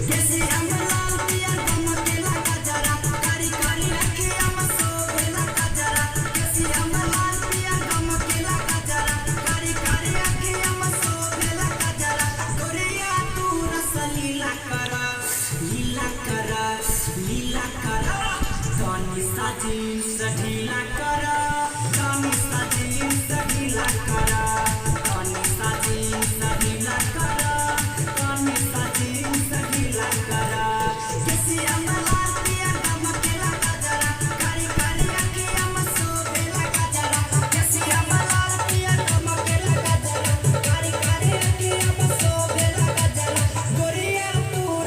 केसिया में लाल पियर गमकेला गजरा, कारी कारी अखिया में शोभेला गजरा। केसिया में लाल पियर गमकेला गजरा, कारी कारी अखिया में शोभेला गजरा। गोरिया तू रस लीला कर, लीला कर, लीला कर, तनी सा जीन्स ढीला।